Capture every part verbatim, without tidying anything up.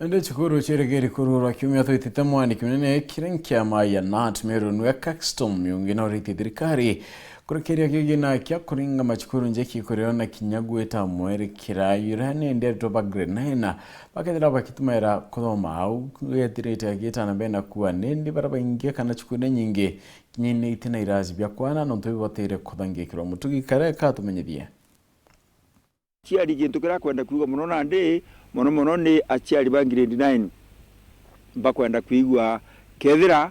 Indi cukuru cirigiri kururwa kiumia twitite, mwandiki munene kiri nkiama ya nat Meru niwe Caxton Miungi nauritie thirikari kurekeria kigina kia kuringa macukuru njeki kurio na kinya gwita mwerekera yura nindi aritwa ba grade nine bakethira bakitumaira kuthoma au. Gethirite agita na mbere na kuuga nindi bara baingi kana cukuru nyingi kinya iti na irasi bia kwana nontu bibatire kuthangikirwa. Mutugi Kareka atumenyithie. Aciari, gintu kiria akwenda kuuga mono nandi, mono mono ni aciari ba grade nine, bakwenda kwigua kethira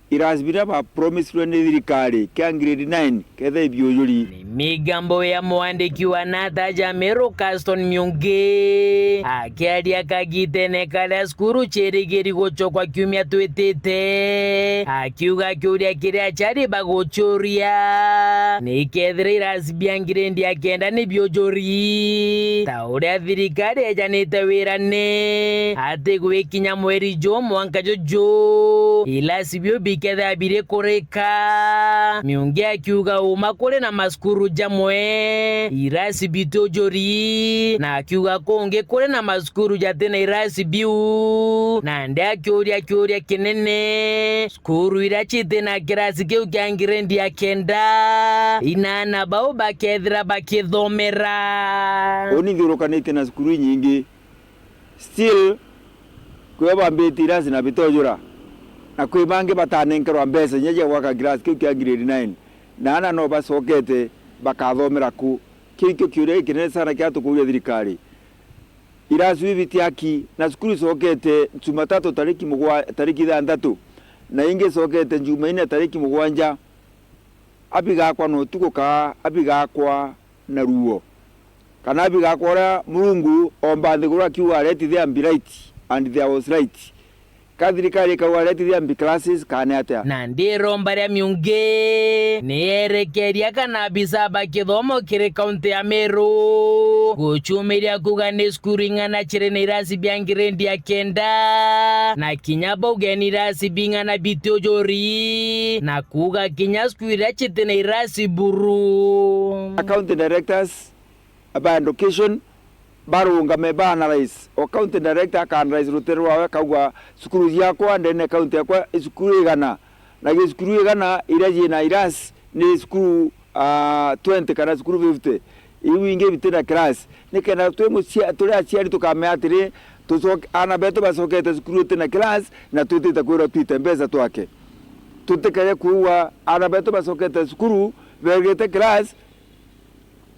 irasi biria ba promisirwe ni thirikari kia grade nine kethira ibiujuri. Ni migambo ya mwandiki wa nat ya Meru Caxton Miungi akiaria kagitene karia cukuru cirigiri gucokwa kiumia twitite, akiuga kiuria kiria aciari bagucuria ni kethira irasi bia ngirendi ya kenda ni biujuri, ta uria thirikari ejanite wirane ati gwikinya mweri juu mwanka juju, irasi biu bikethira biri kurika. Miungi akiuga uma kuri na macukuru jamwe irasi bitiujuri, na akiuga kungi kuri na macukuru jati na irasi biu, nandi akiuria kiuria kinene, cukuru iria citi na kirasi kiu kia ngirendi ya kenda, inaana bau bakethira bakithomera. Uni nthiurukanitie na cukuru inyingi, still kwi o bambitie irasi na bitojura, na kwi bangi batanenkerwa mbeca inya cia gwaka kirasi kiu kia grade nine, na ana no bacokete bakathomera ku. Kiu ikio kiuria gikinene sana kiria tukuuria thirikari. Irasi iu ibitiaki na cukuru icokete Jumatatu tariki mugwa-, tariki ithanthatu, na ingi icokete Jumaine tariki mugwanja. Abigakwa na utuku kaa abigakwa na ruo, kana abigakwa uria Murungu omba nthiguru akiuga, "Let there be light, and there was light." Ka thirikari ikauga, "Let there be classes," kana ni atia? Na ndiromba ria Miungi ni erekeria kana abisa ba kithomo kiri kaunti ya Meru gucumiria kuuga ni cukuru ing'ana ciri na irasi bia ngirendi ya kenda, na kinya bauge ni irasi bing'ana bitiujuri, na kuuga kinya cukuru iria citi na irasi buru. County directors ba education barungame ba analyze, o county director aka analyze rutere rwawe, akauga, "Cukuru ciakwa ndene county yakwa i cukuru igana, na gi cukuru igana iria ciina irasi ni cukuru, ah, twenty kana cukuru fifty, iu ingi bitina class." Nikenda twi mucia-, turi aciari tukamenya atiri, tucoke-, aana betu bacokete cukuru itina class, na twitite kwirwa twite mbeca twake. Tutikaye kuuga aana betu bacokete cukuru begite class,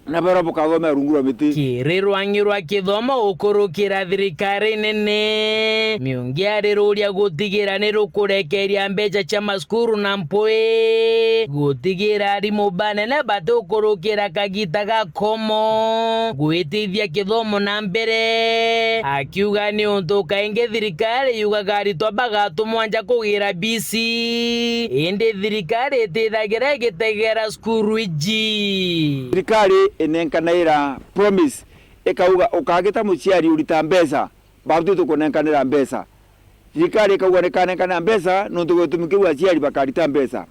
na bara bukathomera rungu rwa miti. Kiri rwang'i rwa kithomo gukurukira thirikari nene, Miungi ariruria gutigira ni rukurekeria mbeca cia macukuru na mpwi, gutigira arimu banene bati gukurukira kagita ga komo gwitithia kithomo na mbere, akiuga ni untu kaingi thirikari yugaga aritwa bagatumwa nja kugira B C, indi thirikari itithagira igitegera cukuru iji. Thirikari inenkanaira promise, ikauga, "Ukagita muciari urita mbeca, bantu itukunenkanira mbeca." Thirikari ikauga, "Nikanenkanira mbeca, nontu gwa gitumi kiu aciari bakarita mbeca."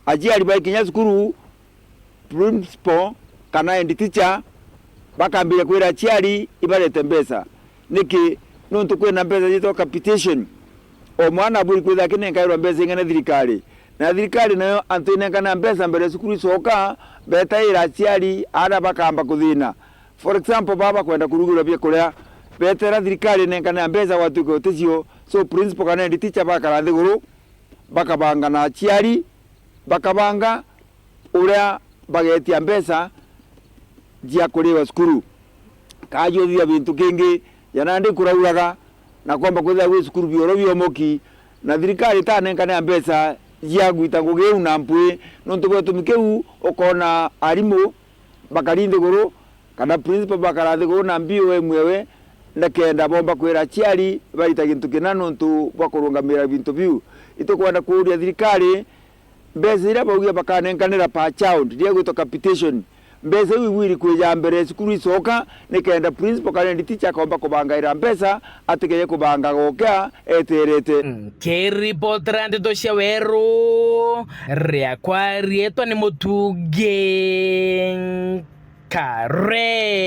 Aciari baikinya cukuru, principal kana head teacher bakambiria kwira aciari ibarete mbeca. Niki? Nontu kwina mbeca ciitwa capitation. O mwana aburi kwithira akinenkairwa mbeca ing'ana thirikari. Na thirikari nayo antu inenkana mbeca mbere cukuru icoka, betaira aciari, aana bakamba kuthina. For example, baba bakwenda kurugirwa biakuria, betera thirikari inenkana mbeca gwatuika uticio. So principal kana head teacher bakara nthiguru, bakabanga na aciari, bakabanga uria bagetia mbeca cia kuriwa cukuru. Kaa juthithia bintu kingi, ja nandi kurauraga, na kwamba kwithira gwi cukuru bioro biomoki, na thirikari itanenkanea mbeca cia gwita ngugi iu na mpwi. Nontu bwa gitumi kiu, ukoona arimu bakari nthiguru, kana principal bakara nthiguru na B O M ewe, nikenda bomba kwira aciari barita gintu kina nontu bwa kurungamira bintu biu. Itukwenda kuuria thirikari, mbeca iria baugia bakanenkanira per child, iria igwitwa capitation, mbeca iu ibwiri kwija mbere cukuru icoka, nikenda principal kana head teacher akomba kubangaira mbeca, atikeje kubanga gokia eterete. Nkiripotera ndeto cia weru, riakwa riitwa ni Mutugi Nkare.